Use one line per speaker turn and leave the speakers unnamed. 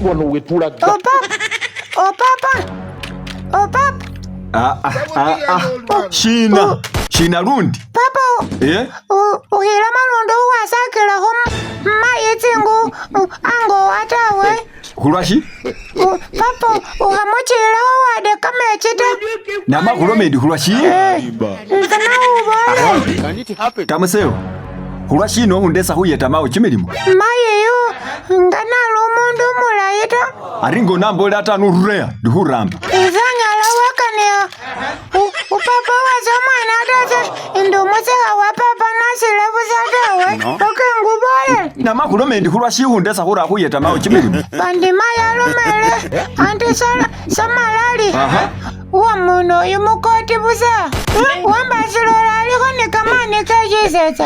Wano wetulaga.
Oh papa, oh papa, oh papa.
Ah, ah, ah, ah. Shina shina lundi
Papa,
eh?
Ukhila malundi khukhwasakilakho mayi tsingu ango tawe.
Khulwashi?
Papa, ukhamuchilakho wade kamechi ta.
Namakhuloma endi khulwashi?
Nse nakhubole.
Tamusewo, khulwashina okhundesa khuyeta mawo kimilimo?
Mayi yu nga nali umundu umulayi ta.
Ari nga onambolela ata nurureya ndi khuramba.
Ise anyala wakaniya upapa wase umwana ata se indi umusikha wa papa nasile busa tawe. Paka ingubole.
Namakhuloma endi khulwashi khundesa khura khuyeta mawo kimilimo?
Bandi mayi alomele anti samalali.
Aha.
Uwomundu oyu mukoti busa. Wambasilola alikho ni kamani ke shisetsa.